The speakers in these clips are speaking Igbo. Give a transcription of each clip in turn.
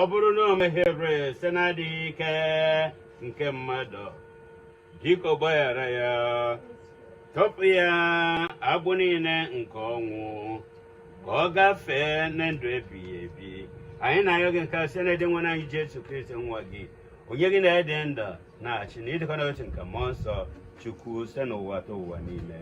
Ọ bụrụ na o mehiere site n'adịghị ike nke mmadụ, biko gbaghara ya, tọpụ ya agbụ niile nke ọnwụ, ka ọ gafee na ndụ ebighị ebi. Anyị na-ayọ gị nke a site na Dinwenụ anyị Jesu Kristi nwa gị, onye gị na ya dị ndụ na-achị na ịdịkọ n'otu nke mmụọ nsọ Chukwu site n'ụwa ta ụwa niile.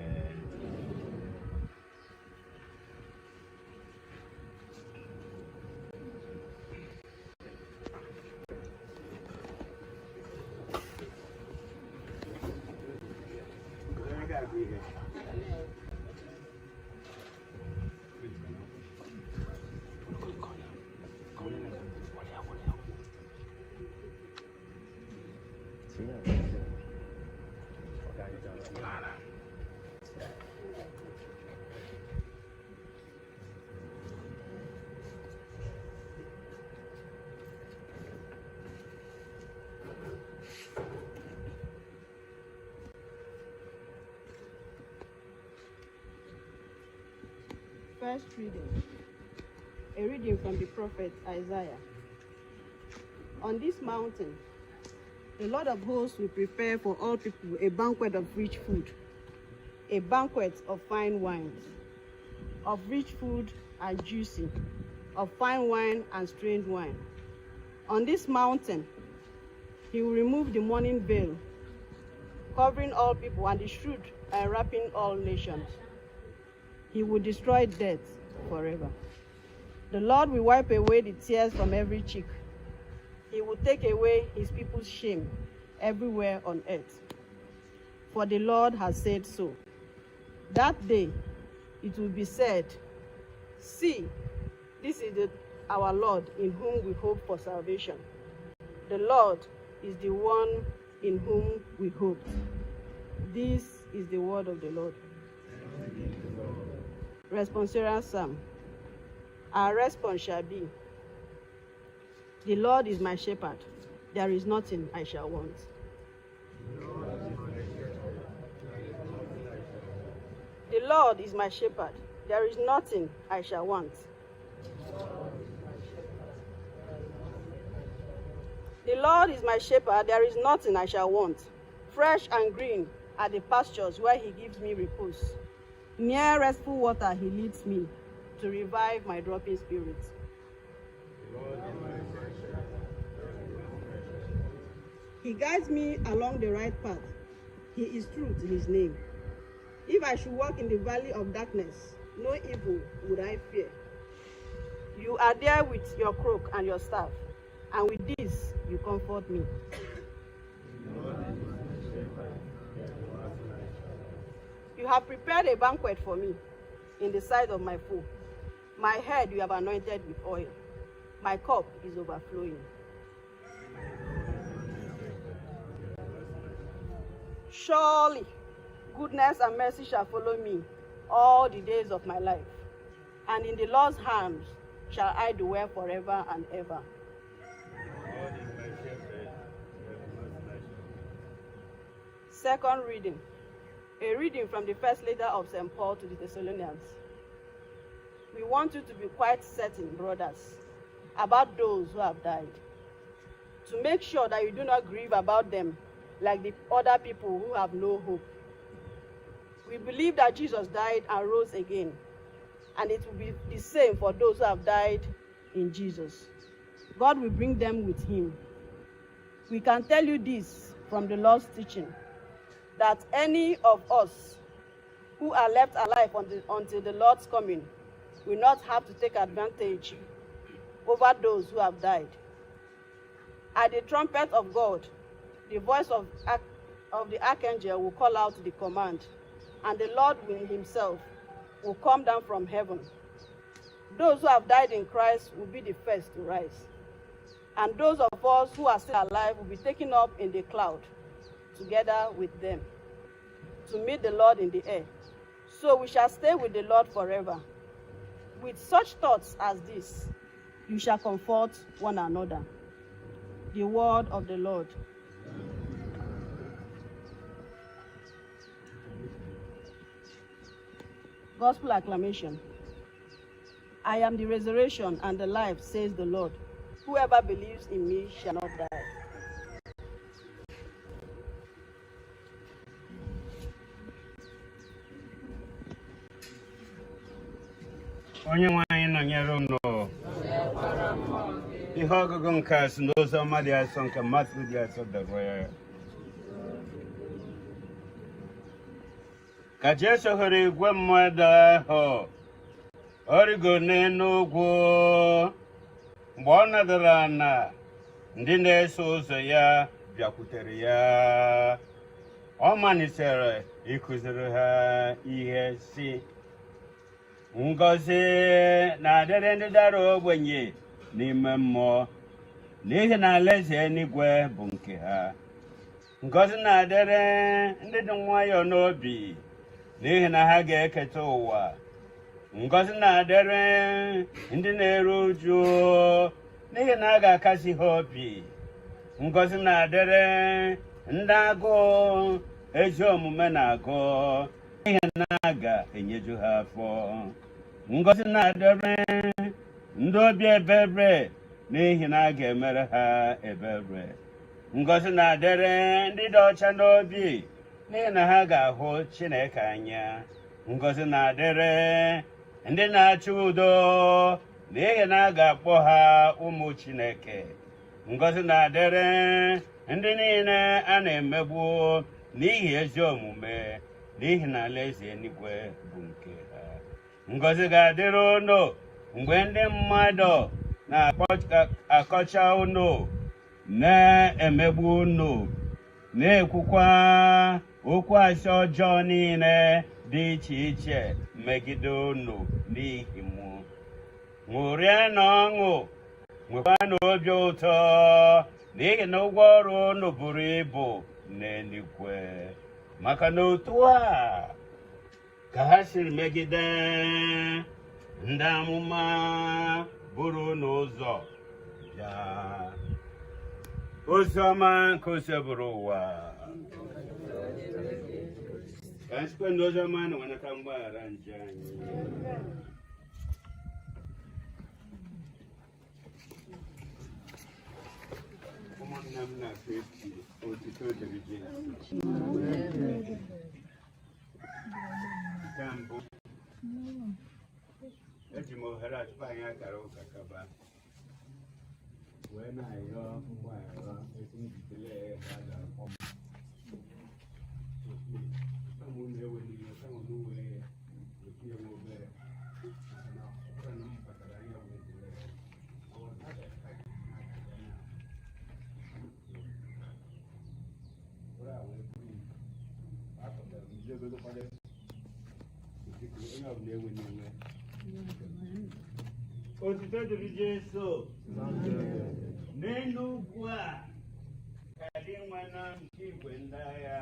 First reading, a reading from the prophet Isaiah. On this mountain, the Lord of hosts will prepare for all people a banquet of rich food, a banquet of fine wines, of rich food and juicy, of fine wine and strained wine. On this mountain, he will remove the mourning veil, covering all people, and the shroud and wrapping all nations. He will destroy death forever. The Lord will wipe away the tears from every cheek. He will take away his people's shame everywhere on earth. For the Lord has said so. That day it will be said, See, this is our Lord in whom we hope for salvation. The Lord is the one in whom we hoped. This is the word of the Lord. Responsorial Psalm. Our response shall be, The Lord is my shepherd, there is nothing I shall want. The Lord is my shepherd, there is nothing I shall want. The Lord is my shepherd, there is nothing I shall want. Fresh and green are the pastures where he gives me repose. Near restful water he leads me to revive my dropping spirit. He guides me along the right path. He is true to his name. If I should walk in the valley of darkness, no evil would I fear. You are there with your crook and your staff, and with this you comfort me. You have prepared a banquet for me in the sight of my foe. My head you have anointed with oil. My cup is overflowing. Surely goodness and mercy shall follow me all the days of my life, and in the Lord's hands shall I dwell forever and ever. Second reading, a reading from the first letter of St. Paul to the Thessalonians. We want you to be quite certain, brothers, about those who have died, to make sure that you do not grieve about them like the other people who have no hope. We believe that Jesus died and rose again, and it will be the same for those who have died in Jesus. God will bring them with him. We can tell you this from the Lord's teaching, that any of us who are left alive until the Lord's coming will not have to take advantage over those who have died. At the trumpet of God, the voice of the archangel will call out the command, and the Lord will himself will come down from heaven. Those who have died in Christ will be the first to rise. And those of us who are still alive will be taken up in the cloud together with them to meet the Lord in the air. So we shall stay with the Lord forever. With such thoughts as this, you shall comfort one another. The word of the Lord. Gospel acclamation. I am the resurrection and the life, says the Lord. Whoever believes in me shall not die. Onye nwe anyị nọnyere unu. Ihe ọgụgụ nke a si n'ozi ọma dị asọ nke Matiu dị asọ dere ya. Ka Jesu hụrụ igwe mmadụ ahụ, ọ rịgo n'elu ugwu. Mgbe ọ nọdụrụ ala, ndị na-eso ụzọ ya bịakwutere ya. Ọ malitere ịkụziri ha ihe, sị: Ngọzi na-adịrị ndị dara ogbenye n'ime mmụọ, n'ihi na alaeze eluigwe bụ nke ha. Ngọzi na-adịrị ndị dị nwayọọ n'obi, n'ihi na ha ga-eketa ụwa. Ngọzi na-adịrị ndị na-eru uju, n'ihi na a ga-akasi ha obi. Ngọzi na-adịrị ndị agụụ ezi omume na-agụ, n'ihi na a ga-enyeju ha afọ. Ngọzi na-adịrị ndị obi ebere, n'ihi na a ga-emere ha ebere. Ngọzi na-adịrị ndị dị ọcha n'obi, n'ihi na ha ga-ahụ Chineke anya. Ngọzi na-adịrị ndị na-achọ udo, n'ihi na a ga-akpọ ha ụmụ Chineke. Ngọzi na-adịrị ndị niile a na-emegbu n'ihi ezi omume, n'ihi na alaeze eluigwe bụ nke ha. Ngọzi ga-adịrị unu mgbe ndị mmadụ na-akọcha unu, na-emegbu unu, na-ekwukwa okwu asị ọjọọ niile dị iche iche megide unu n'ihi mụ. Ṅụrịanụ ọṅụ, nwekwanụ obi ụtọ, n'ihi na ụgwọ ọrụ unu buru ibu n'eluigwe, maka na otu a ka ha siri megide ndị amụma buru unu ụzọ bịa. Oziọma nke Osebụrụwa. Ka anyị sikwe n'oziọma na nwenata mgbaghara njọ anyị. Ụmụnne m na Kristi, otito dịrị Jesu. Nke mbụ, eji m ohere a tupu anyị akara ụka kaba wee na-ayọ mgbaghara etu m jidere ya ebe a ga-akpọ m. So please, kama unu ewela iwe, kama unu wee ya weta ya nwa obere, maka na ọ bụrụ na m kpatara anya wee dịrị ya. I was not expecting that now. Were a wee buru ibu. Apụtara m jegodo kwado. Biko, onye ọbụla ewe n'iwe. Otito dịrị Jesu. N'elu ugwu a ka dị nwa na nke igwe ndị agha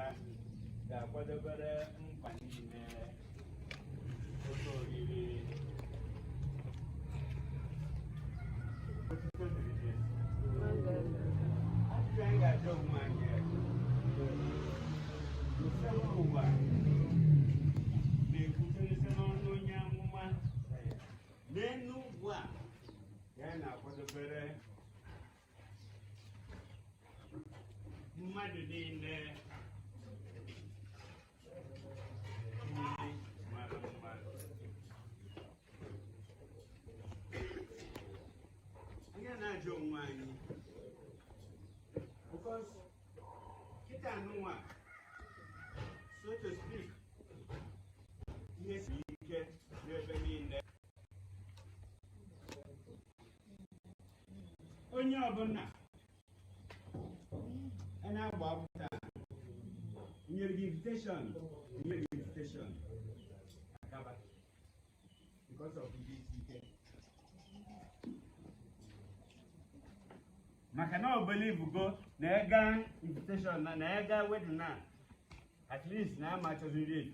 ga-akwadobere mba niile oke oriri. Otito dịrị Jesu. Ajụjụ anyị ga-ajụ onwe anyị: Osebụrụwa na-ekwuterịsị n'ọnụ onye amụma, n'elu ugwu a ka anyị na-akwadobere mmadụ niile nri mara mma. Anyị na-ajụ onwe anyị, because kịta nụnwa, so to speak, ihe siri ike n'ebe niile. Onye ọbụla a na-agba akwụkwọ taa nyere gị invitation, nyere gị invitation agaba because of ihe isi ike, maka na ọ believe go na ega invitation na ega wedding na at least na ama achọzi nri ehihie,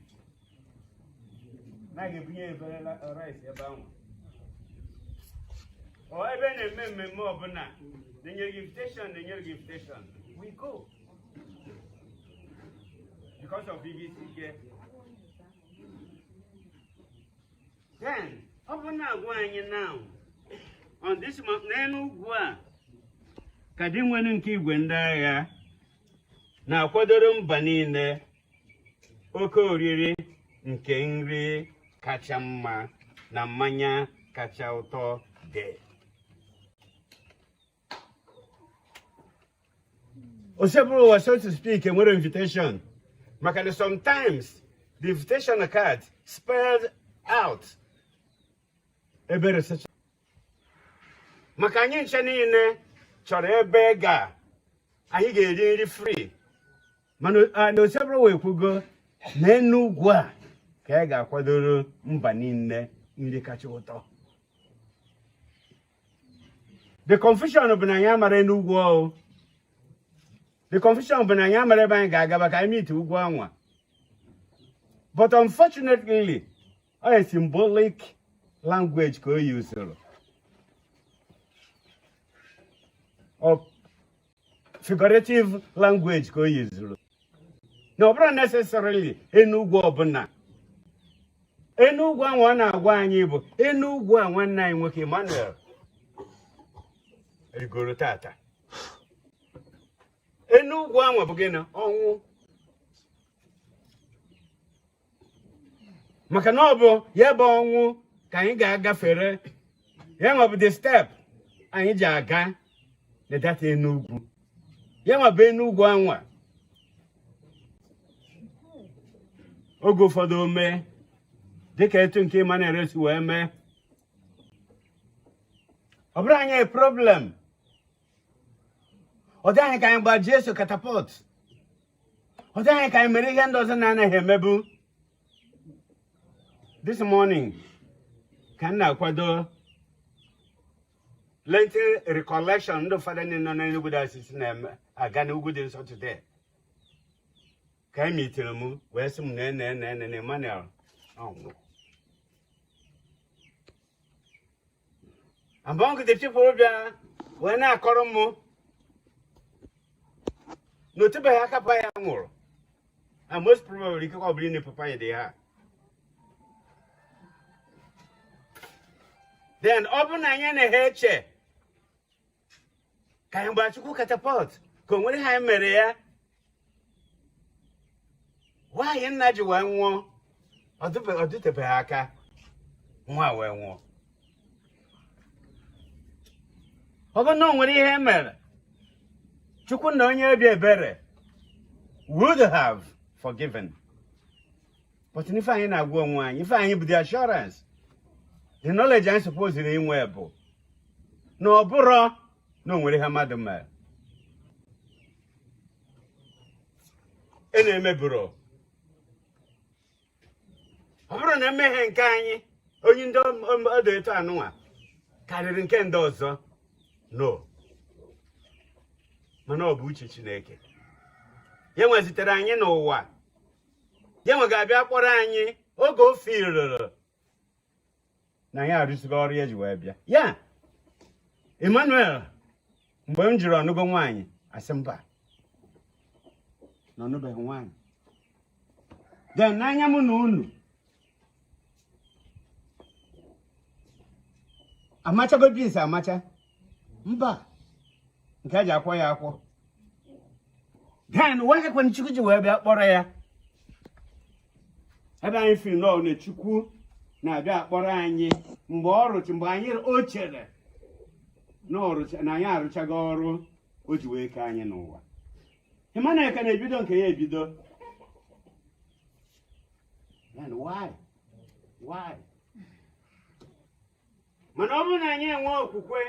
na a ga-ebunye efere rice ebe ahụ, ọ ebe a na-eme mmemme ọbụla na-enyere gị invitation, na-enyere gị invitation, we go because of ihe isi ike. Then ọ bụ na agwa anyị now on this month, n'elu ugwu a. Ka Dinwenụ nke igwe ndị agha na-akwadoro mba niile oke oriri nke nri kacha mma na mmanya kacha ụtọ dị. Osebụrụwa, so to speak, enwere invitation, maka na sometimes the invitation card spelled out ebe research, maka anyị nche niile chọrọ ebe ga anyị ga-eri nri free, mana na Osebụrụwa ekwugo na enu ugwu a ka a ga-akwadoro mba niile nri kacha ụtọ. The confusion bụ na anyị amara enu ugwu o. The confusion bụ na anyị amara ebe anyị ga-agaba ka anyị meet ugwu anwa. But unfortunately, ọ a symbolic language ka o yuzuru, or figurative language ka o yuzuru, na ọ bụrụ necessarily enu ugwu ọbụla. Enu ugwu ahụ ọ na-agwa anyị bụ enu ugwu a nwanne anyị nwoke Emmanuel rigoro tata. Enu ugwu ahụ bụ gịnị? Ọnwụ. Maka na ọ bụ ya bụ ọnwụ ka anyị ga-agafere, ya nwa bụ the step anyị ji aga na that enu ugwu, ya nwa bụ enu ugwu anwa. Oge ụfọdụ o mee dịka etu nke Emmanuel si wee mee, ọ bụrụ anyị problem, ọ dị anyị ka anyị gbaa Jesu catapult, ọ dị anyị ka anyị mere ihe ndị ọzọ na-anaghị emebu. This morning ka m na-akwado Lenten recollection ndị ụfọdụ ndị nọ n'Enugu Diocese na-eme aga n'ugwu dị nsọ today, ka anyị mitere m wee sị m na ene ene ene na Emmanuel ọnwụ. Among the people bịara wee na-akọrọ m na otebeghị aka papa ya nwụrụ, and most probably ikekwe ọ bụrụ nne papa ya dị ha. Then ọ bụ na anyị na ha eche ka anyị gbaa Chukwu catapult ka o nwere ha anyị mere ya nwaanyị nna ji wee nwụọ, ọ dịtebeghị aka nwa wee nwụọ. Ọ bụ na o nwere ihe e mere Chukwu na onye obi ebere would have forgiven. But ife anyị na-agwa onwe anyị, ife anyị bụ the assurance, the knowledge anyị supposed inwe bụ na ọ bụrụ na o nwere ihe mmadụ mere e na-emeburu, ọ bụrụ na mmehie nke anyị onye ndị ọdụ etu anụnwa karịrị nke ndị ọzọ, no, mana ọ bụ uche Chineke ya nwezitere anyị n'ụwa, ya nwe ga-abịa kpọrọ anyị oge o firiri na anyị arụsigo ọrụ ya ji wee bịa. Ya Emmanuel, mgbe m jụrụ ọnụgo nwaanyị, asị mba, na ọnụbeghị nwaanyị. Then n'anya mụ na unu amachago beans amacha mba nke a ji akwọ ya akwọ. Then nwaanyị Chukwu ji wee bịa kpọrọ ya, ebe anyị firi nọọ na Chukwu na-abịa akpọrọ anyị mgbe ọ rụcha, mgbe anyị o chere na ọ rụcha, na anyị arụchago ọrụ o ji wee kee anyị n'ụwa. Emmanuel ka na-ebido nke ya ebido. Then why? Why? Mana ọ bụrụ na anyị enwe okwukwe,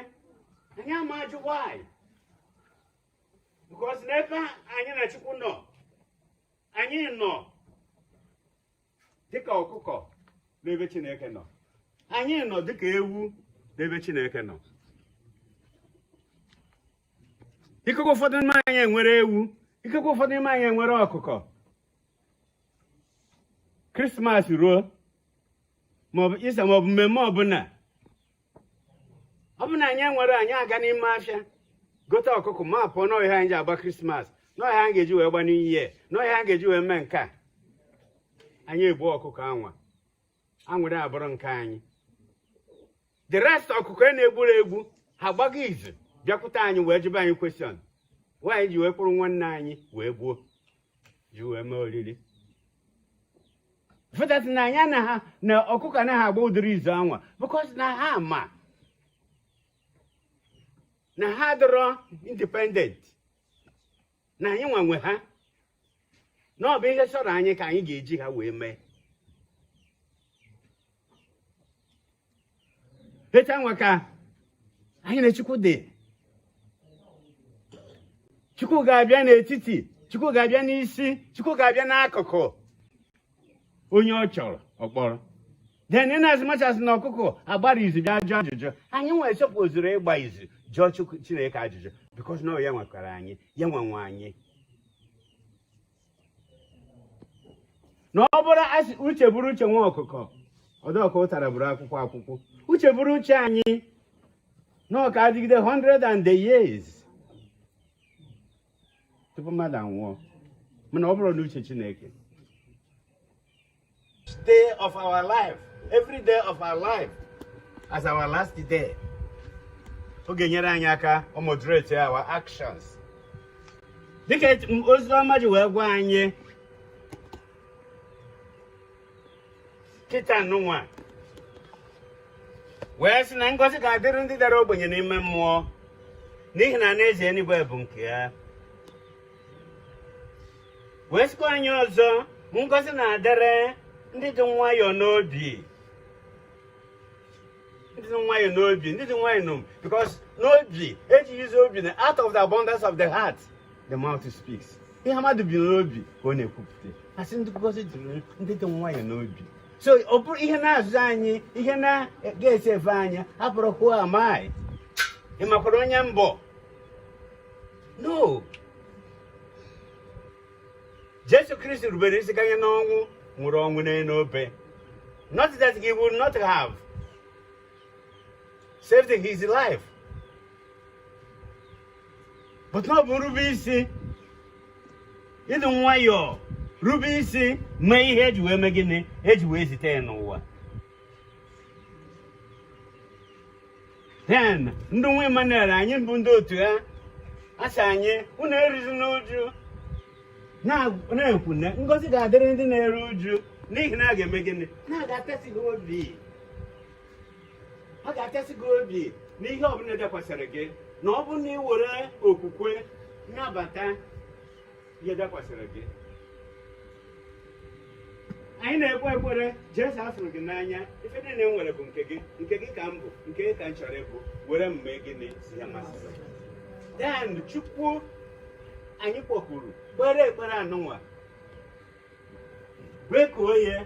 anyị ama ajụ why, because n'ebe anyị na Chukwu nọ, anyị nọ dịka ọkụkọ n'ebe Chineke nọ, anyị nọ dịka ewu n'ebe Chineke nọ. Ikekwe ụfọdụ n'ime anyị enwere ewu, ikekwe ụfọdụ n'ime anyị enwere ọkụkọ. Krismas ruo, maọbụ Ista, maọbụ mmemme ọbụla, ọ bụ na anyị enwere, anyị aga n'ime afịa gote ọkụkọ ma pụọ n'ọhịa anyị ji agba Krismas, n'ọhịa anyị ga-eji wee gba New Year, n'ọhịa anyị ga-eji wee mee nke a. Anyị egbu ọkụkọ anwa, anwụrụ abụrụ nke anyị. The rest ọkụkọ a na-egburu egbu, ha gbago izu. Bịakwute anyị wee jụba anyị question nwaanyị ji wee kpụrụ nwanne anyị wee gbuo ji wee mee oriri. Fụtasị na anyị anaghị na ọkụkọ anaghị agba ụdịrị izu anwa, because na ha ma na ha dọrọ independent na anyị nwa nwe ha, na ọ bụ ihe sọrọ anyị ka anyị ga-eji ha wee mee. Etu anwa ka anyị na Chukwu dị. Chukwu ga-abịa n'etiti, Chukwu ga-abịa n'isi, Chukwu ga-abịa n'akụkụ. Onye ọ chọrọ ọkpọrọ. Then in as much as na ọkụkọ agbara izu bịa jụọ ajụjụ, anyị nwere sọpụzuru ịgba izu jụọ Chukwu Chineke ajụjụ, because na ọ ya nwekwara anyị, ya nwenwe anyị. Na ọ bụrụ asị uche bụrụ uche nwa ọkụkọ, ọdọka ụtara bụrụ akwụkwọ akwụkwọ. Uche bụrụ uche anyị na ọ ka adịgide 100 and the years tupu mmadụ anwụọ, mana ọ bụrụ na uche Chineke. Day of our life, every day of our life as our last day, ọ ga-enyere anyị aka ọ moderate our actions, dịka ozi ọma ji wee gwa anyị kịta nụnwa, wee sị na ngọzi ga-adịrị ndị dara ogbenye n'ime mmụọ, n'ihi na alaeze eluigwe bụ nke ya. Wee sịkwa anyị ọzọ, ngọzi na-adịrị ndị dị nwayọọ n'obi, ndị dị nwayọọ n'obi, ndị dị nwayọọ n'obi, because n'obi eji use obi na out of the abundance of the heart the mouth speaks. Ihe mmadụ bi n'obi ka ọ na-ekwupụta. Asị ndị ngọzi dịrị ndị dị nwayọọ n'obi. So ọ bụrụ ihe na-azụ anyị, ihe na-ga-esi efe anyị abụrụ who am I, ị makwara onye mbọ. No, Jesu Kristi rubere isi ganye n'ọnwụ, nwụrụ ọnwụ n'elu obe. Not that he would not have saved his life, but na ọ bụ nrube isi, ịdị nwayọọ, rube isi, mee ihe eji wee mee gịnị, eji wee zite ya n'ụwa. Then ndị nwa Emmanuel, anyị bụ ndị otu ha, asị anyị unu erizi n'uju, na-ekwu na ngọzi ga-adịrị ndị na-eru uju, n'ihi na a ga-eme gịnị, na a ga-atasi gị obi, a ga-atasi gị obi n'ihe ọbụla dakwasịrị gị, na ọ bụrụ na ị were okwukwe nabata ihe dakwasịrị gị. Anyị na-ekwe ekwere, Jesu afụrụ gị n'anya, ife niile m nwere bụ nke gị, nke gị ka m bụ, nke gị ka m chọrọ ịbụ, were m mee gịnị ya masịrị. Then Chukwu anyị kpọkwuru kpere ekpere anụnwa, wekuo ya,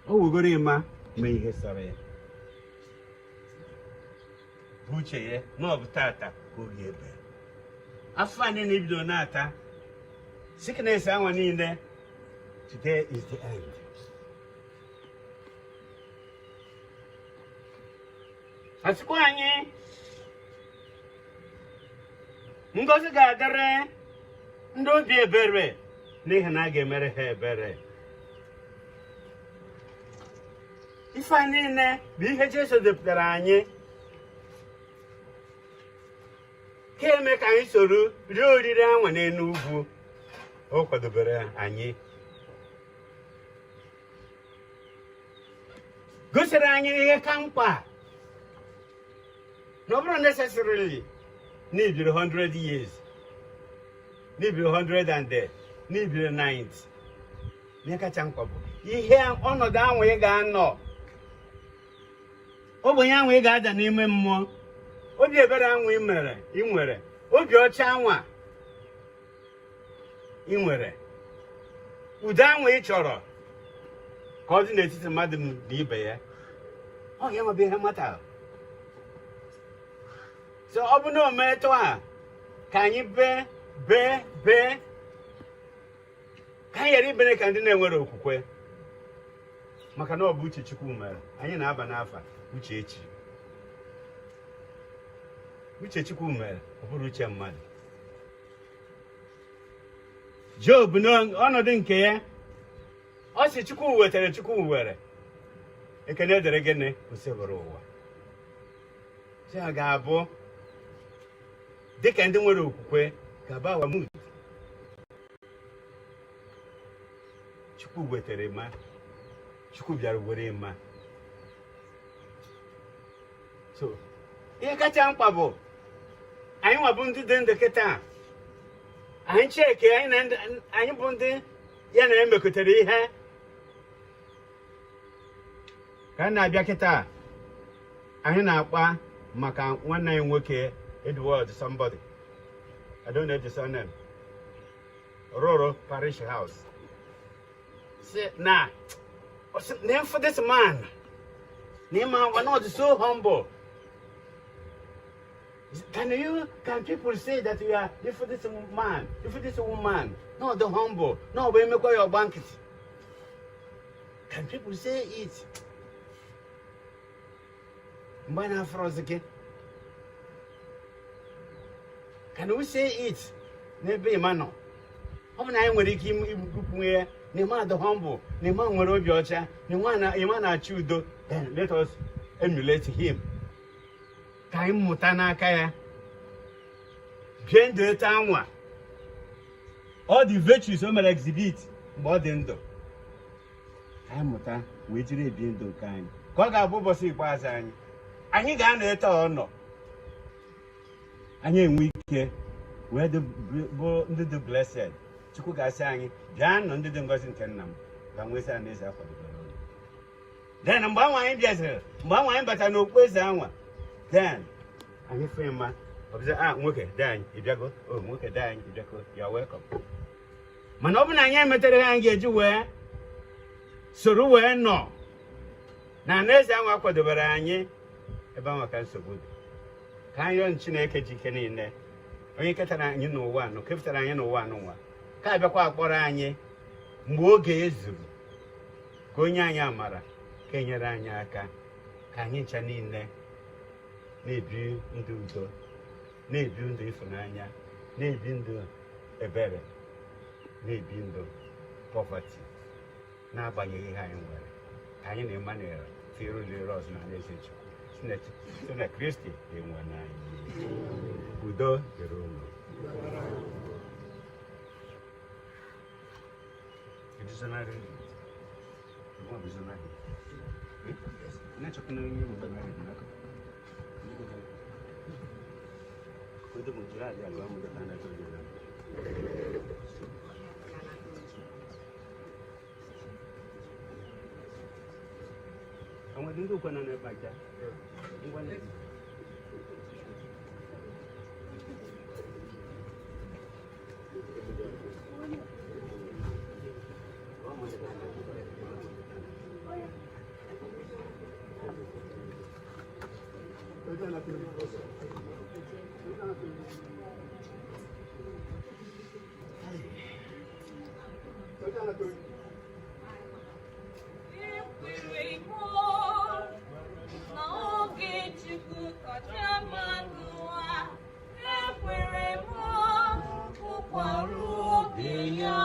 o wegoro ịma mee ihe sọrọ ya bụ uche ya, na ọ bụ tata ka ọ ga-ebe afọ a niile ibido na-ata sickness anwa niile. Today is the end. Asịkwa anyị ngọzi ga-adịrị ndị obi ebere, n'ihi na a ga-emere ha ebere. Ife a niile bụ ihe Jesu depụtara anyị ka eme ka anyị soro rie oriri anwa n'elu ugwu o kwadobere anyị, gosiri anyị ihe ka mkpa na ọ bụrụ necessarily na ibiri 100 years, na ibiri 100 and na ibiri 90. Ihe kacha mkpa bụ ihe ọnọdụ ahụ ị ga-anọ, ogbenye ahụ ị ga-ada n'ime mmụọ, obi ebere ahụ ị mere ị nwere, obi ọcha anwa ị nwere, udo ahụ ị chọrọ ka ọ dị n'etiti mmadụ na ibe ya, ọ ya nwebe ihe mata. So ọ bụ na o metụ a ka anyị bee bee bee, ka anyị ghara ibere ka ndị na-enwere okwukwe, maka na ọ bụ uche Chukwu mere anyị na-aba n'afa uche echi. Uche Chukwu mere, ọ bụrụ uche mmadụ. Job n'ọnọdụ nke ya, ọ sị Chukwu wetara, Chukwu were, ekene dịrị gịnị osebụrụ ụwa. So ya ga-abụ dịka ndị nwere okwukwe ga-abụ our mood. Chukwu wetara ma Chukwu bịara were ma. So ihe kacha mkpa bụ anyị nwa bụ ndị dị ndụ kịta, anyị cheke anyị na anyị bụ ndị ya na emekọtara ihe ka a na-abịa kịta. Anyị na-akpa maka nwanne anyị nwoke Edward somebody, I don't know the surname, rụrụ parish house. Si na na for this man na ịma agwa na ọ dị so humble. Can people say that you are, if this man, if this woman, no the humble, no bụ emekwa ya ọgba nkịtị? Can people say it mgbe a na-afọrọzi gị? Can we say it n'ebe ịma nọ? Ọ bụ na anyị nwere ike ikwu ya na ịma dị humble, na ịma nwere obi ọcha, na ịma na-achọ udo, then let us emulate him. Ka anyị mụta n'aka ya, bie ndụ etu anwa. All the virtues o mere exhibit mgbe ọ dị ndụ, ka anyị mụta wee jiri ebi ndụ nke anyị, ka ọ ga-abụ ụbọchị ikpeazụ anyị, anyị ga-anọ etu ọ nọ, anyị enwe ike wee bụ ndị dị blessed. Chukwu ga-asị anyị, "Bịanụ, ndị dị ngọzi nke nna m, ga nwezi alaeze akwadobere unu." Then mgbe anwa anyị bịaziri, mgbe anwa anyị batara n'okpu eze anwa, then anyị fee mma ọ bụzi, "Ah, nwoke dị anyị ịbịago, o nwoke dị anyị ịbịago, ya welcome." Mana ọ bụ na anyị emetere ha, anyị ga-eji wee soro wee nọ na alaeze ahụ akwadobere anyị, ebe ahụ ka nsogbu dị. Ka anyị rịọ Chineke ji ike niile, onye ketara anyị n'ụwa nọ, kepụtara anyị n'ụwa n'ụwa, ka abịakwa akpọrọ anyị mgbe oge ezuru, ka onye anyị amara, ka enyere anyị aka, ka anyị ncha niile na-ebi ndụ udo, na-ebi ndụ ịfụnanya, na-ebi ndụ ebere, na-ebi ndụ poverty, n'agbanyeghị ihe anyị nwere, ka anyị na Emmanuel tirulere ọzọ na alaeze Chukwu site na Kristi dị nwe n'anyị. Udo dịrị unu. Edizonarị. Nwa bizonarị. Na-achọkwa na onye bizonarị dị n'aka. Kudu mujira ya lwa muda kana to jira. Àwọn ndị ukwe nọ n'ebe aja. Ngwa na. Ekwere m n'oge Chukwu kacha mma n'ụwa. Ekwere m ụkwarụ oge ya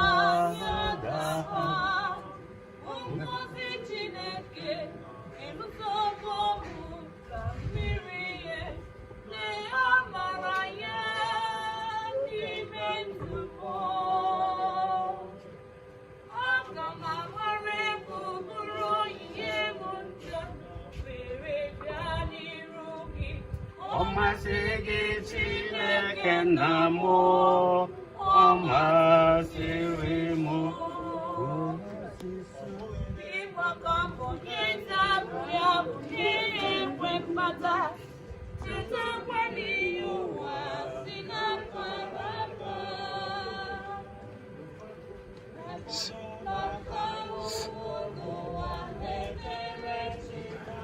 ga-aba. Ngọzi Chineke erutogo m ka mmiri ya lee amara ya n'ime ndụ m. Aga m agbara egwu bụrụ onyinye m njọ were bịa n'iru gị. Ọ masịrị gị, Chineke nna m, ọ masịrị m. Ịgbakọ mbọ nye nzapụ ya bụ ihe ekwe mkpata. Chetakwa n'ihe ụwa si n'aka aka. N'aka n'ụwa na-ekpere Chineke.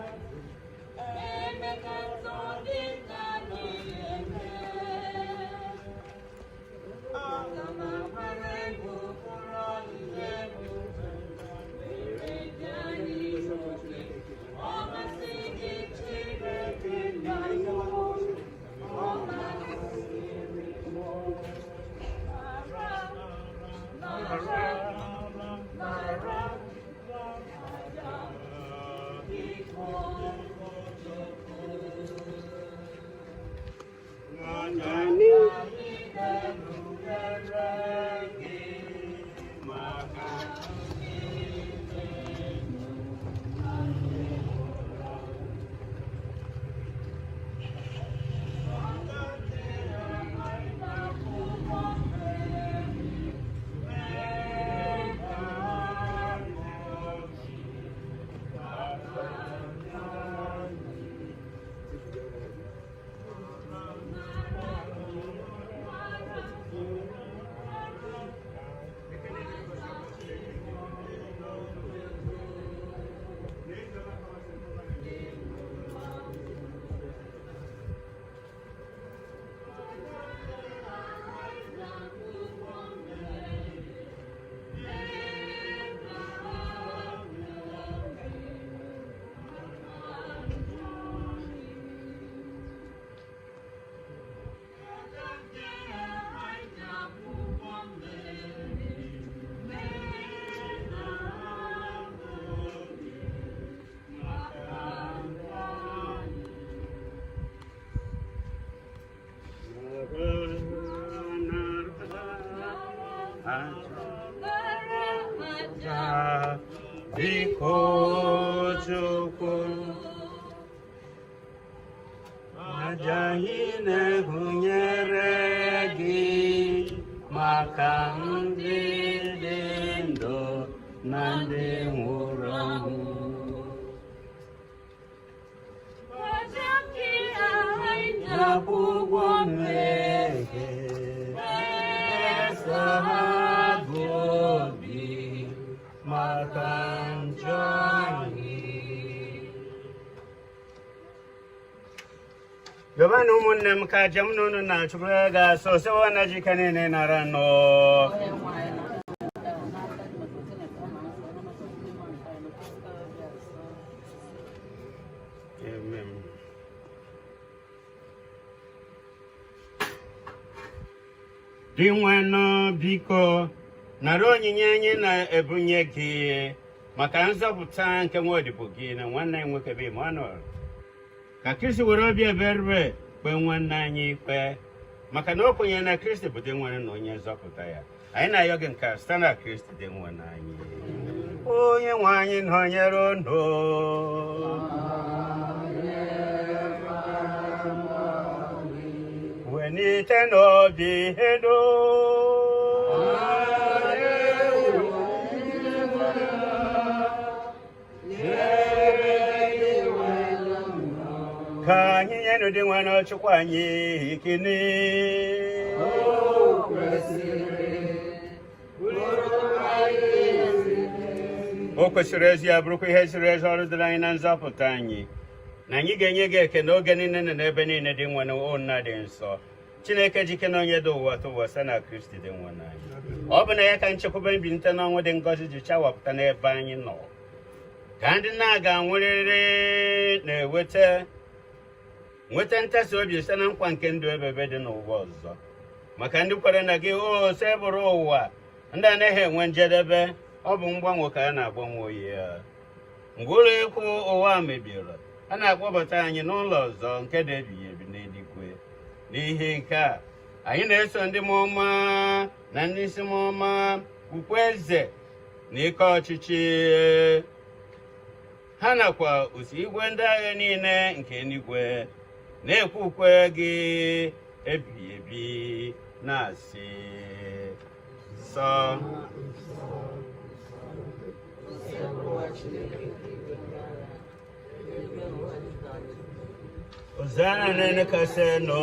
Emeka dị ka n'ihe. Aga m agbara egwu bụrụ Anyị na-erubere gị maka Aja biko Chukwu, aja anyị na-ehunyere gị maka ndị dị ndụ na ndị nwụrụ anwụ. N'akwụkwọ mmehie esa ha bụ obi maka njọ anyị. Gabana ụmụnne m ka aja m na unu na-achụkwara ga-asọ sewa na jika niile nara nọ. Amen. Dị nwanụ, biko nara onyinye anyị na-ebunye gị maka nzọpụta nke nwa odibo gị na nwanne anyị nwoke bụ Emmanuel. Ka Kristi were obi ebere kpee nwanne anyị ikpe maka na o kwenyere na Kristi bụ Dinwenụ na onye nzọpụta ya. Anyị na-ayọ gị nke a site na Kristi Dinwenụ anyị. Onye nwe anyị nọnyere unu. Welite n'obi elu. Ka anyị nyenụ Dinwenụ Chukwu anyị ekele. O kwesịrị ezi ya bụrụkwa ihe ziri ezi ọrụ dịrị anyị na nzọpụta anyị na anyị ga-enye gị ekele oge niile na n'ebe niile dị nwe nna dị nsọ Chineke jike na onye dị ụwa tụwa site na Kristi dị nwe anyị. Ọ bụ na ya ka nchekwube mbilite n'ọnwụ dị ngọzi ji chawapụta n'ebe anyị nọ, ka ndị na-aga nwụrịrị na-eweta nweta ntasi obi site na nkwa nke ndụ ebebe dị n'ụwa ọzọ, maka ndị kwere na gị o sebụrụ ụwa ndị anaghị enwe njedebe. Ọ bụ mgbanwe ka a na-agbanwe oyi ya mgbe ụlọ ikwu ụwa mebiri, a na-akpọbata anyị n'ụlọ ọzọ nke dị ebighị ebi n'eluigwe. N'ihi nke a anyị na-eso ndị mmụọ ọma na ndị isi mmụọ ọma ukwu eze na ike ọchịchị ha nakwa otu igwe ndị agha niile nke eluigwe na-ekwe ukwe gị ebighị ebi na-asị sọ. Hosanna nene kaseno.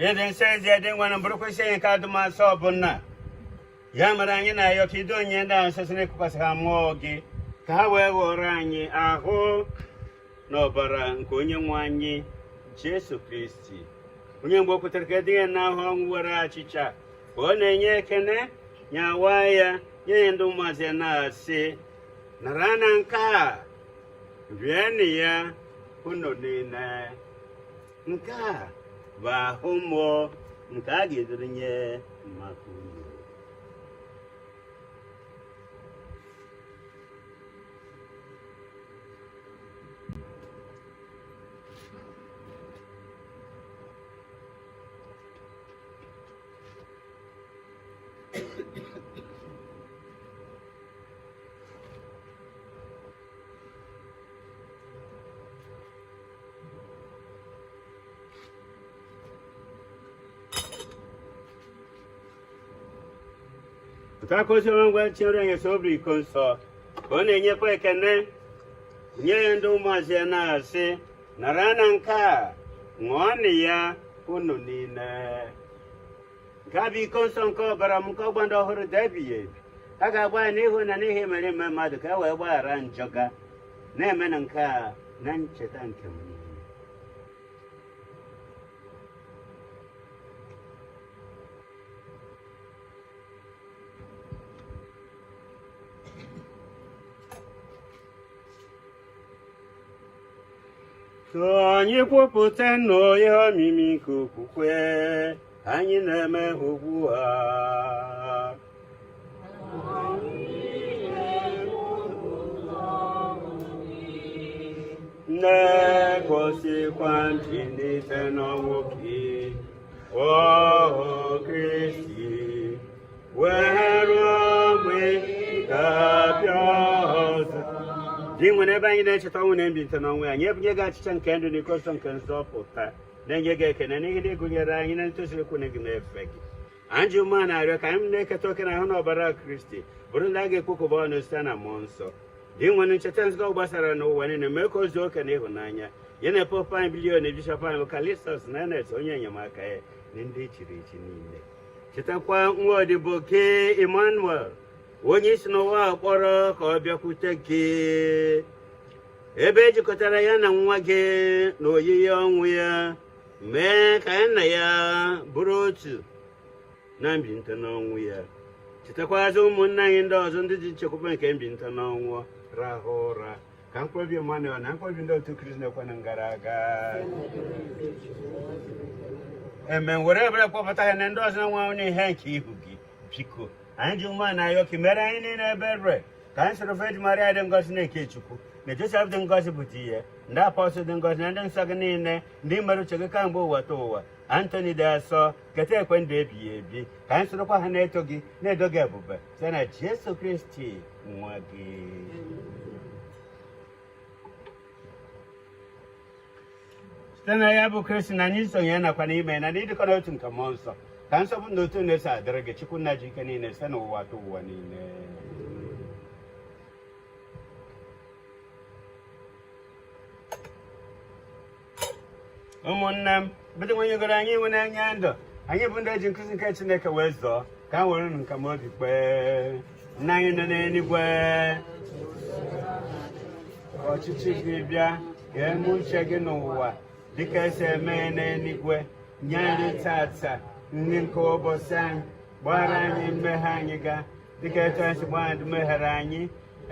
Ịdị nsọ ezi dị nwa na bụrụkwa isi nke adụmasọ ọbụla. Ya mere anyị na-ayọ ka ido onye ndị ahụ nsọ si n'ịkụkwasị ha mmụọ gị ka ha wee ghọrọ anyị ahụ na ọbara nke onye nwe anyị Jesu Kristi, onye mgbe o kwetara ka edinye n'ahụ ọnwụ were achịcha ka ọ na-enye ekene nyawa ya nye ya ndị ụmụazị ya na-asị, nara na nke a rienụ ya unu niile, nke a bụ ahụ mmụọ nke a ga-eduru nye maka unu. Pụta ka oziọma ngwa chere anyị so obi iko nsọ ka ọ na-enyekwa ekene nye ya ndị ụmụazị ya na-asị nara na nke a ṅụọnụ ya unu niile nke a bụ iko nsọ nke ọbara m nke ọgbụgba ndụ ọhụrụ dị ebighị ebi a ga-agba ya n'ihi unu na n'ihi imerime mmadụ ka e wee gbaghara njọ ga na-eme na nke a na ncheta nke m. Ka anyị kwupụta nụ ihe omimi nke okwukwe anyị na-eme ugbu a. Na-egosikwa mbilite n'ọnwụ gị, o Kristi, wee ruo mgbe ị ga-abịa ọzọ. Dinwenụ ebe anyị na-echeta ọnwụ na mbilite n'ọnwụ ya, anyị ebunye gị achịcha nke ndụ na iko nsọ nke nzọpụta, na-enye gị ekene n'ihi na ị gụnyere anyị na ndị tozuru ikwu gị na-efe gị. Anyị ji umeala na-arịọ ka anyị na-eketa oke na ahụ na ọbara Kristi bụrụ ndị a ga-ekpokọba ọnụ site na mmụọ nsọ. Dinwenụ ncheta nzukọ gbasara n'ụwa niile mee ka o zuo oke na ịhụnanya ya na popu anyị bụ Leo na bishọp anyị bụ Kalistus na Ernest onye enyemaka ya na ndị echiri echi niile. Chetakwa nwa odibo gị Emmanuel onye i si n'ụwa kpọrọ ka ọ bịakwute gị ebe e jikọtara ya na nwa gị na oyiyi ọnwụ ya mee ka ya na ya bụrụ otu na mbilite n'ọnwụ ya chetakwazị ụmụnna anyị ndị ọzọ ndị ji nchekwube nke mbilite n'ọnwụ rahụ ụra ka mkpụrụ obi Emmanuel na mkpụrụ obi ndị otu Kristi na-ekwenụ gara aga eme were ebere kpọpụta ha na ndị ọzọ na-anwụ n'ihe nke ihu gị biko anyị ji umeala na-ayọ ka i mere anyị niile ebere ka anyị soro Virgin Maria dị ngọzi nne nke Chukwu na Josef dị ngọzi bụ di ya ndị apọstụl dị ngọzi na ndị nsọ gị niile ndị mere uche gị kamgbe ụwa ta ụwa Antoni dị asọ keta ekwe ndụ ebighị ebi ka anyị sorokwa ha na-eto gị na-edo gị ebube site na Jesu Kristi nwa gị. Site na ya bụ Kristi na n'isonye ya nakwa n'ime na n'ịdịkọ n'otu nke mmụọ nsọ ka nsọpụrụ na otuto na-eso adịrị gị Chukwu nna ji ike niile site n'ụwa ta ụwa niile. Ụmụnne m ebe Dinwenụ nyegoro anyị iwu na-enye ndụ anyị bụ ndị eji nkụzi nke Chineke wee zụọ ka anyị were nka ma obi kpee. Nna anyị nọ n'eluigwe ka ọchịchị gị bịa ka eme uche gị n'ụwa dịka esi eme ya n'eluigwe. Nye anyị tata nri nke ụbọchị anyị gbaghara anyị mmehie anyị ga dịka etu anyị si gbaghara ndị mehiere anyị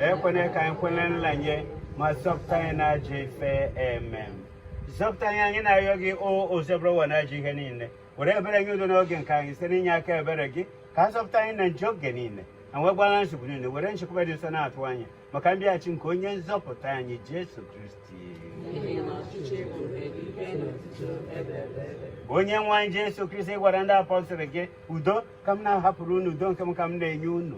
ekwena ka anyị kwenye nlanye ma zọpụta anyị na ajọ ife. Amen. Zọpụta anyị anyị na-arịọ gị o Osebụrụwa na ajọ ihe niile were ebere nye udo n'oge nke anyị site n'inye aka ebere gị ka a zọpụta anyị na njọ oge niile na wee gbara nsogbu niile were nchekwaba dị nsọ na-atụ anya maka mbịaghachi nke onye nzọpụta anyị Jesu Kristi. Onye nwe anyị Jesu Kristi gwara ndị apọstụl gị udo ka m na-ahapụrụ unu udo nke m ka m na-enye unu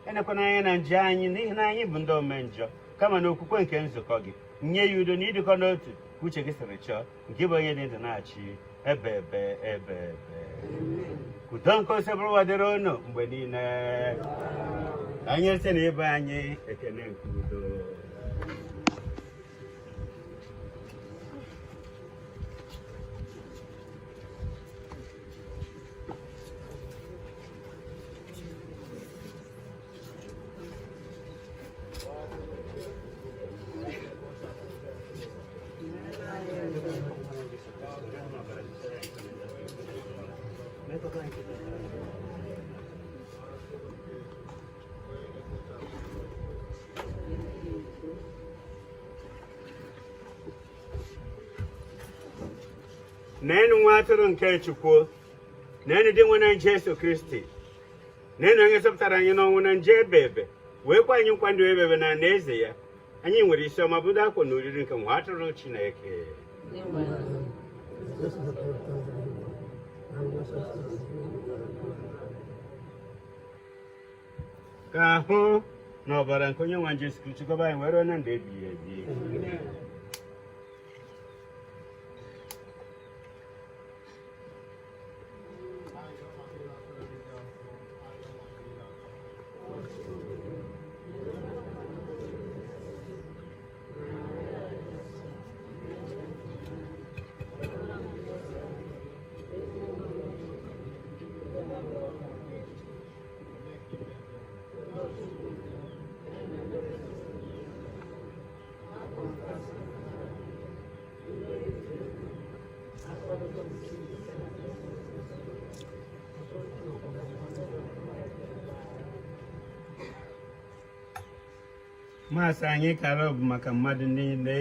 enekwana anya na njọ anyị n'ihi na anyị bụ ndị ome njọ kama na okwukwe nke nzukọ gị nye ya udo na ịdịkọ n'otu ka uche gị siri chọọ nke bụ onye dị ndụ na-achị ebe ebe ebe ebe. Udo nke Osebụrụwa dịrị unu mgbe niile. Ka anyị site na ibe anyị ekene nke udo. Neenụ nwa atụrụ nke Chukwu, neenụ Dinwenụ anyị Jesu Kristi, neenụ onye zọpụtara anyị n'ọnwụ na njọ ebe ebe wee kwe anyị nkwa ndụ ebe ebe na alaeze ya. Anyị nwere isi ọma bụ ndị akpọ na oriri nke nwa atụrụ Chineke. Ka ahụ na ọbara nke onye nwe anyị Jesu Kristi chịkọba anyị wee ruo na ndụ ebighị ebi. Maasị anyị kara bụ maka mmadụ niile.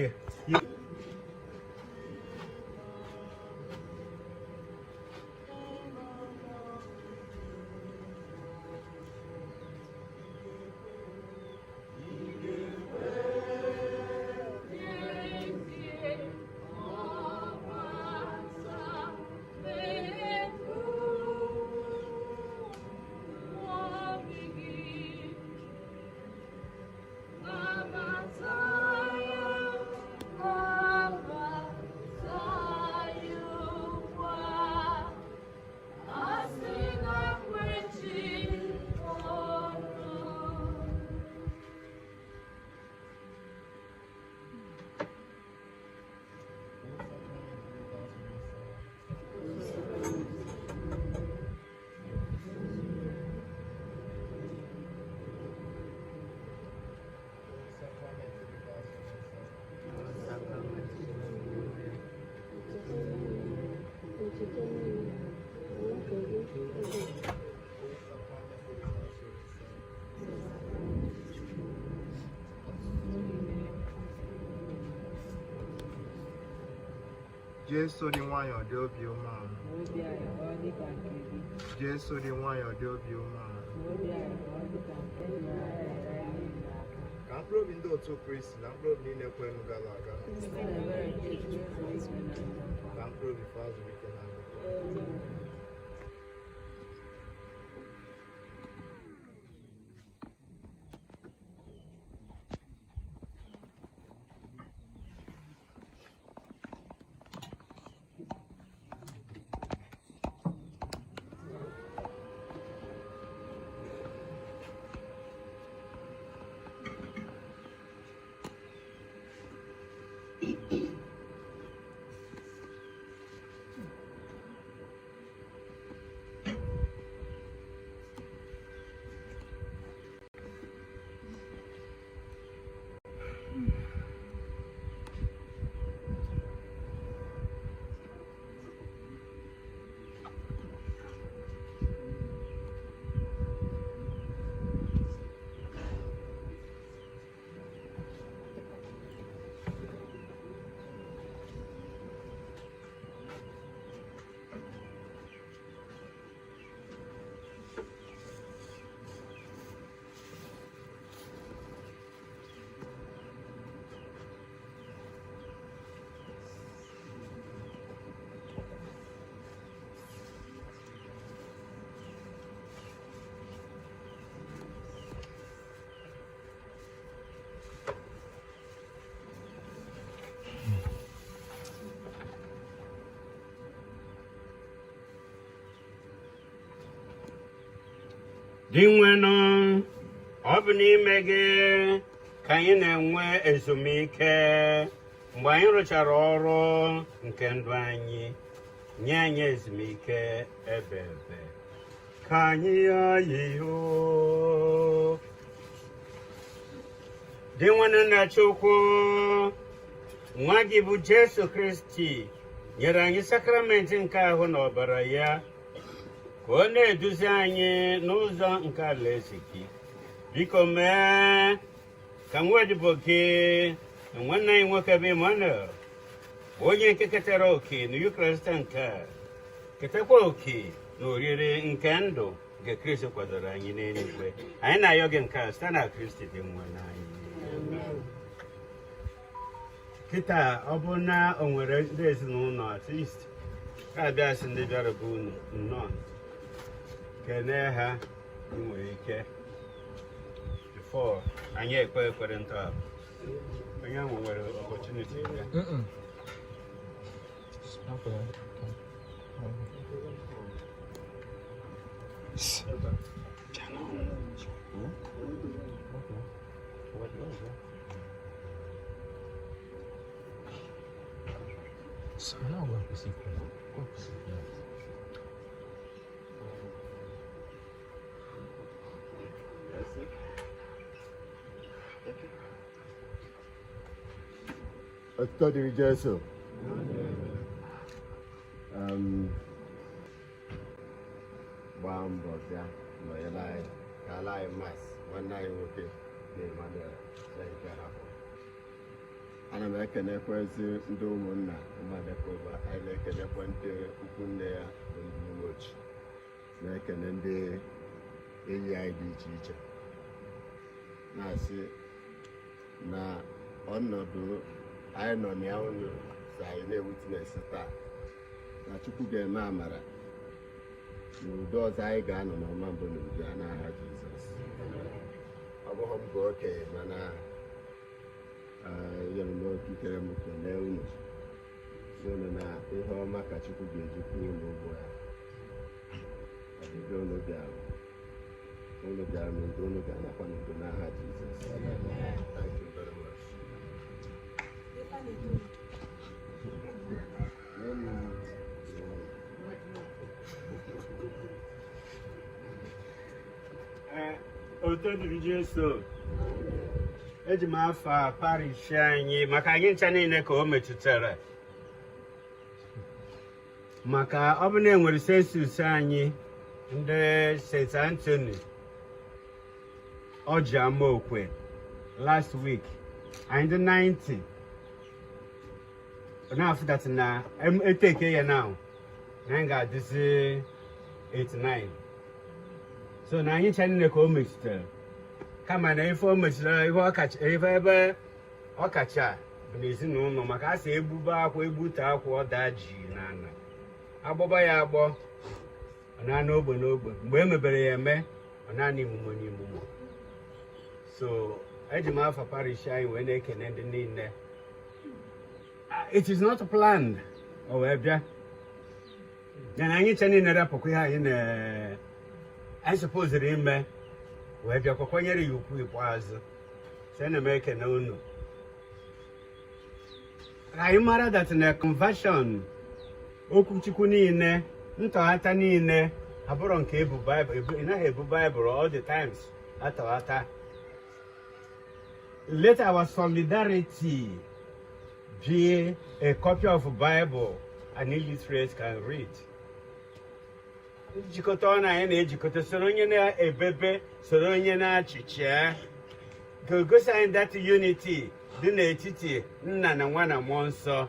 Jesu dị nwayọọ dị obi umeala. Obi anyị ka ọ dị ka nke gị. Jesu dị nwayọọ dị obi umeala. Obi anyị ka ọ dị ka nke gị. Ka mkpụrụ obi ndị otu Kristi na mkpụrụ obi niile kwenụ gara aga. Site n'ebere nke Chineke igwe na ndụ. Ka mkpụrụ obi fa zuru ike na ndụ. Dinwenụ, ọ bụ n'ime gị ka anyị na-enwe ezumike mgbe anyị rụchara ọrụ nke ndụ anyị. Nye anyị ezumike ebe ebe ka anyị ayịyo. Dinwenụ na Chukwu, nwa gị bụ Jesu Kristi nyere anyị sakramenti nke ahụ na ọbara ya ka ọ na-eduzi anyị n'ụzọ nke alaeze gị. Biko mee ka nwa odibo gị na nwanne anyị nwoke bụ Emmanuel, bụ onye nke ketara oke na Yukarịst nke a, ketakwa oke na oriri nke ndụ nke Kristi kwadoro anyị n'eluigwe. Anyị na-ayọ gị nke a site na Kristi Dinwenụ anyị. Kịta ọ bụ na o nwere ndị ezinụlọ, at least ka abịa sị ndị bịara bụ unu nnọọ, kenee ha. Ị nwere ike. Before anyị ekpe ekpere ntọhapụ. Onye ahụ nwere opportunity ya. Otuto dịrị Jesu. Gbaa mbọ bịa nọnyere anyị ka ala anyị mas nwanne anyị nwoke na Emmanuel Chineke hapụ. Ana m ekenekwezi ndị ụmụnna ụmụadekova, anyị na-ekenekwa ndị ikwu nne ya bụ ndị uweoji, na-ekene ndị enyi anyị dị iche iche, na-asị na ọnọdụ anyị nọ na ya unu si anyị na-ewitines taa na Chukwu ga-eme amara n'udo ọzọ anyị ga-anọ n'ọma mbụ n'udo a n'aha Jizọs. Ọ bụghị m bụ okenye, mana nyere m okikere m kelee unu, sị unu na ihe ọma ka Chukwu ga-eji kwụọ unu ụgwọ ya. Ọbịbịa unu bịara, unu bịara n'udo, unu ga-anakwa n'udo n'aha Jizọs. Thank you very much. Ee, otuto dịrị Jesu. Eji m afa parish anyị maka anyị ncha niile ka o metụtara, maka ọ bụ na enwere census anyị ndị St. Anthony Ọjị Amaokwe last week, anyị dị 90 na-afụ that na eteke ya now na anyị ga-adịzi 89. So na anyị ncha niile ka o metụtara, kama na ife o metụtara, ife ọkacha, ife ebe ọkacha bụ n'ezinụlọ, maka a sị egbube akwa egbute akwa ọ daa ji n'ala, agbọba ya agbọ, ọ na n'ogbe n'ogbe, mgbe e mebere ya eme, ọ naanị imume n'imume. So eji m afa parish anyị wee na-ekene ndị niile. It is not planned, o wee bịa ya na anyị ncha niile rapụkwa ihe anyị na anyị supposed ime wee bịakwa kwanyere ya ukwu ikpeazụ. So ana m ekene unu. Ka anyị mara that na conversion, okwuchukwu niile, ntọghata niile abụrụ nke ebu Baịbụl ị naghị ebu Baịbụl all the times atọghata. Let our solidarity be a copy of Bible an illiterate can read. Njikọta ọnụ anyị na-ejikọta, soro onye na-ebebe, soro onye na-achịcha, ga-egosi anyị that unity dị n'etiti nna na nwa na mmụọ nsọ.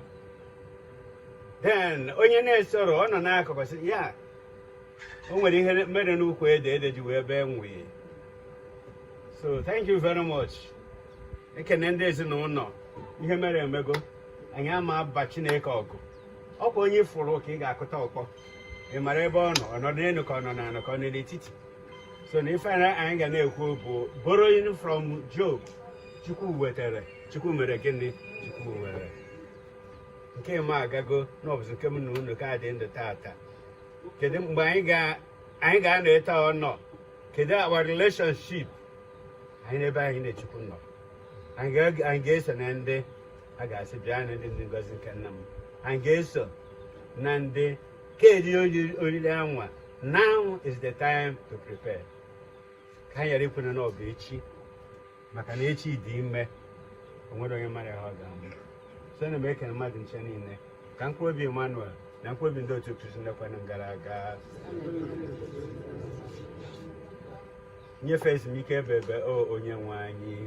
Then onye na-esoro ọ nọ n'akụkụ sị ya o nwere ihe mere n'ukwu ede ede ji wee bee nwee. So thank you very much. Ekene ndị ezinụlọ. Ihe mere emego, anyị ama aba Chineke ọgụ. Ọkwa onye fụrụ ka ị ga-akụta ọkpọ, ị mara ebe ọ nọ, ọ nọ n'elu ka ọ nọ n'ala ka ọ nọ n'etiti. So na ife anyị ga na-ekwu bụ borrowing from Job: Chukwu wetara, Chukwu mere gịnị? Chukwu were. Nke ma agago n'ọbụzụ nke m na unu ka dị ndụ tata. Kedu mgbe anyị ga anyị ga-anọ ete ọ nọ? Kedu our relationship anyị n'ebe anyị na Chukwu nọ? Anyị ga-eso na ndị a ga-asị bịa na ndị ngozi nke nna m? Anyị ga-eso na ndị kedi oriri anwa? Now is the time to prepare, ka anyị ghara ikwene na ọ bụ echi, maka na echi dị ime, o nwere onye mara ihe ọ ga-amụ. So na m ekene mmadụ nche niile, ka mkpụrụ obi Emmanuel na mkpụrụ obi ndị otu Kristi ndekwanụ gara aga nyefee ezumike ebe ebe o onye nwe anyị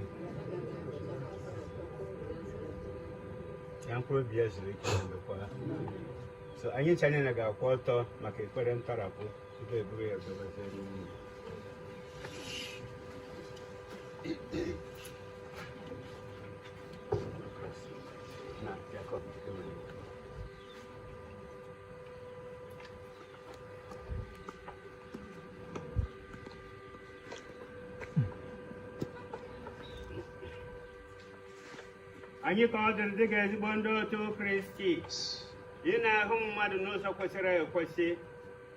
ya mkpụrụ obi ya zuru ike na ndokwa. So anyị ncha niile ga-akwụ ọtọ maka ekpere ntọrapụ tupu eburu ya dobezie n'ime. Na, Jacob, ewere. Anyị ka ọ dịrị dịka ezigbo ndị otu Kristi ị na-ahụ mmadụ n'ụzọ kwesịrị ekwesị.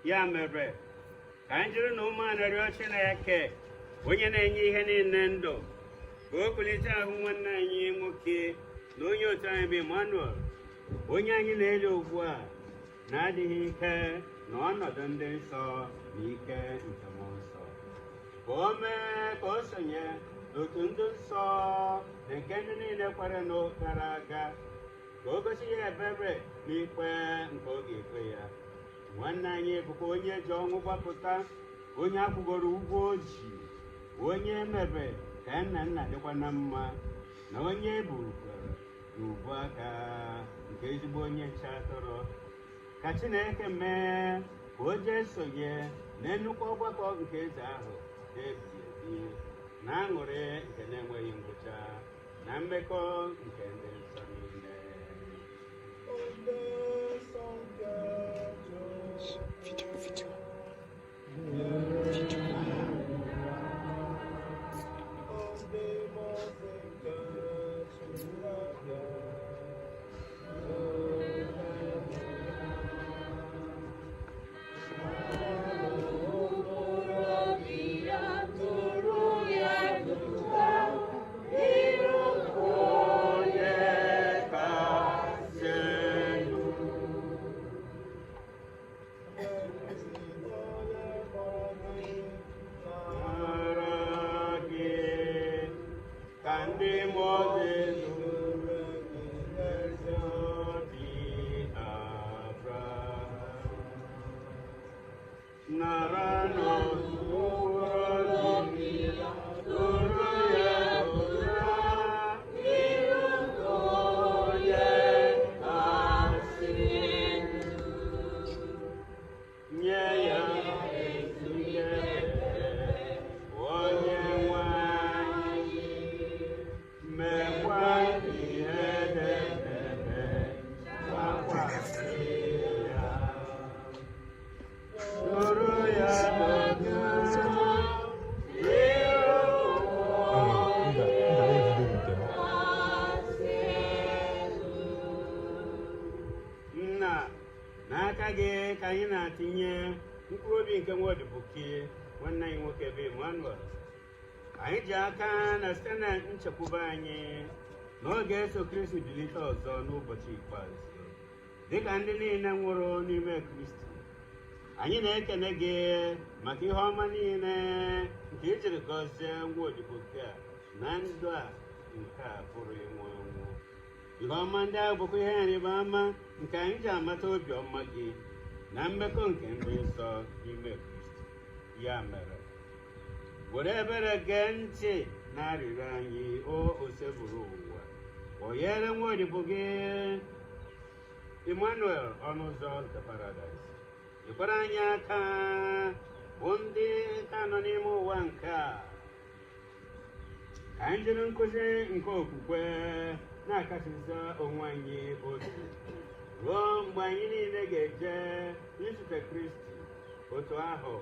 Ya mere, ka anyị jiri na umeala rịọ Chineke, onye na-enye ihe niile ndụ, ka o kulite ahụ nwanne anyị nwoke na onye otu anyị bụ Emmanuel, onye anyị na-eli ugbu a na-adịghị ike na ọnọdụ ndị nsọ na ike nke mmụọ nsọ, ka o mee ka o sonye n'otu ndị nsọ na nke ndị niile kwere gara aga, ka o gosi ya ebere n'ikpe nke ọ ga-ekpe ya. Nwanne anyị bụkwa onye ji ọnwụ gbapụta, onye akwụgoro ụgwọ o ji, onye emebe ka nna nna dịkwa na mma, na onye eburukwara n'ubu aka nke ezigbo onye nche atụrụ. Ka Chineke mee ka o jee sonye na nnukwu ọgbakọ nke eze ahụ ebighị ebi, na aṅụrị nke na-enweghị ngwụcha, na mmekọ nke ndị nsọ niile. Video, video. Video. Onye kasị elu. Mara gị ka ndị mmụọ dị zuru ezi obi Abraham. Nara n'okpuru obi duru ya duru onye kasị nye ya ezike, onye nwe anyị, mekwa ihe debebe gbakwasị ya, duru ya n'oge Mba, mba, na-ebido nke m. Nna, n'aka gị ka anyị na-atinye mkpụrụ obi nke nwaodiboki nwanne anyị nwoke bụ Emmanuel. Anyị ji aka na site na nchekwube anyị na ọ ga-eso Kristi bilite ọzọ n'ụbọchị ikpeazụ, dịka ndị niile nwụrụ n'ime Kristi. Anyị na-ekene gị maka ihe ọma niile nke i jiri gọzie nwa odibo gị a na ndụ a nke a pụrụ ịnwụ anwụ. Ihe ọma ndị ahụ bụkwa ihe ịrịba ama nke anyị ji amata obiọma gị na mmekọ nke ndị nsọ n'ime Kristi. Ya mere, were ebere gee ntị na arịrịọ anyị, o Osebụrụ ụwa. Kpọghere nwa odibo gị Emmanuel ọnụ ụzọ nke paradaịs. Nyekwara anyị aka bụ ndị ka nọ n'ime ụwa nke a, ka anyị jiri nkụzi nke okwukwe na-akasịzi onwe anyị obi ruo mgbe anyị niile ga-eje izute Kristi. Otu ahụ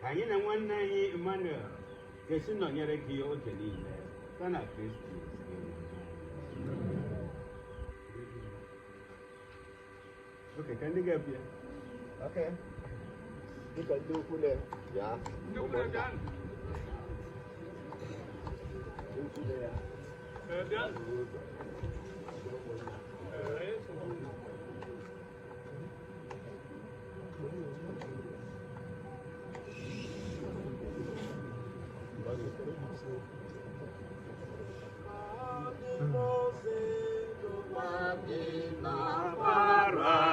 ka anyị na nwanne anyị Emmanuel ga-esi nọnyere gị oge niile site na Kristi. Oke, ka ndị ga-abịa. Okay. Dịka ndị ukwu na ya ụmụnna. Ndị ukwu na ya. Ụzọ. Ndị ụmụnna.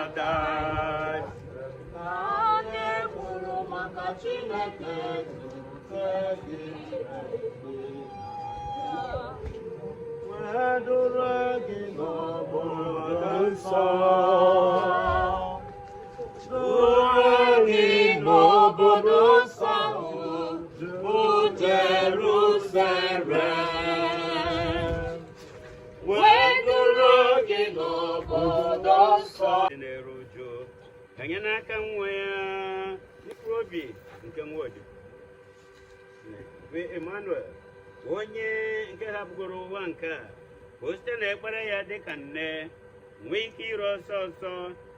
Paradise. Onye kwuru maka Chineke zute gị. Weduru gị n'obodo nsọ. Duru gị n'obodo nsọ bụ Jerusalem. Weduru gị n'obodo nsọ. Dị na-eru uju ganye n'aka nwa ya mkpụrụ obi nke nwa odibo bụ Emmanuel, onye nke hapụgoro ụwa nke a. Ka o site n'ekpere ya dịka nne nwee ike iru ọsọ ọsọ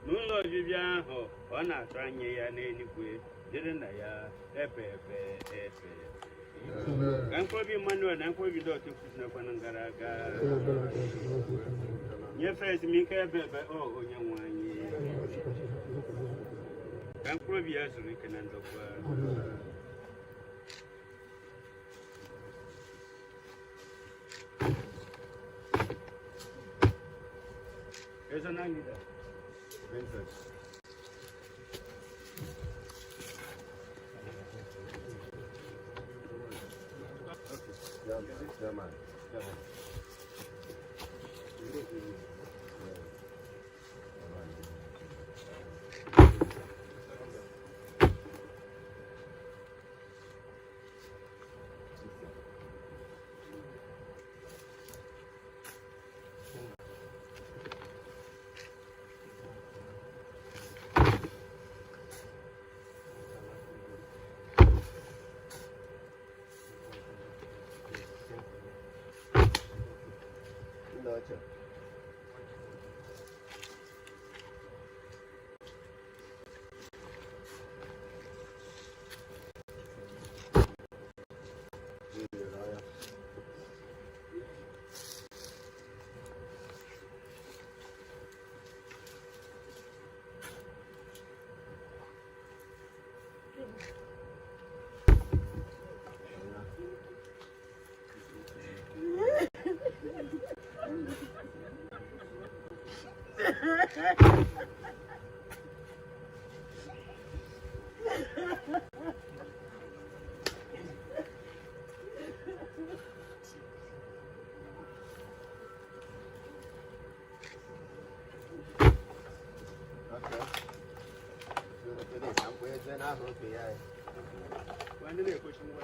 n'ụlọ obibi ahụ ọ na-atụ anya ya n'eluigwe dịrị na ya epe epe epe. Ka mkpụrụ Emmanuel na mkpụrụ ndị otu kwụsịrịkwana gara aga nyefee ezumike ebe ebe o onye nwe anyị, ka mkpụrụ obi ya zuru ike na ndokwa. Eze na leader. Vincent. Chairman. Chairman. Ndị ọcha. Okay. Ndị na-ekpochi ngwa.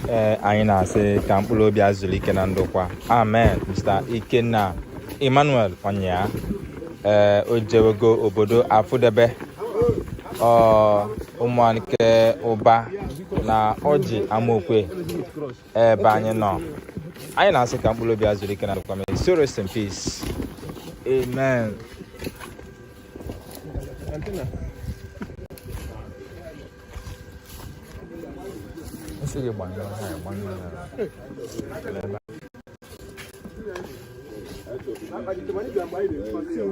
Ee, anyị na-asị ka mkpụrụ obi a zuru ike na ndokwa. Amen. Mr. Ikenna Emmanuel Onyia, ee, o jewego obodo afụdebe ọ ụmụnke ụba na ọjị amaokwe ebe anyị nọ. Anyị na-asị ka mkpụrụ obi a zuru ike na ndokwa. May so rest in peace. Amen. Nsị gị gbanyụọ ha, gbanyụọ ya. Ebe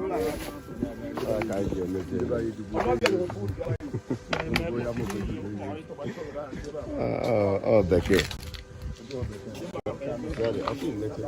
Ọ ka anyị ji emeje. Ọ bekee. Sorry, ọ sị mmeche.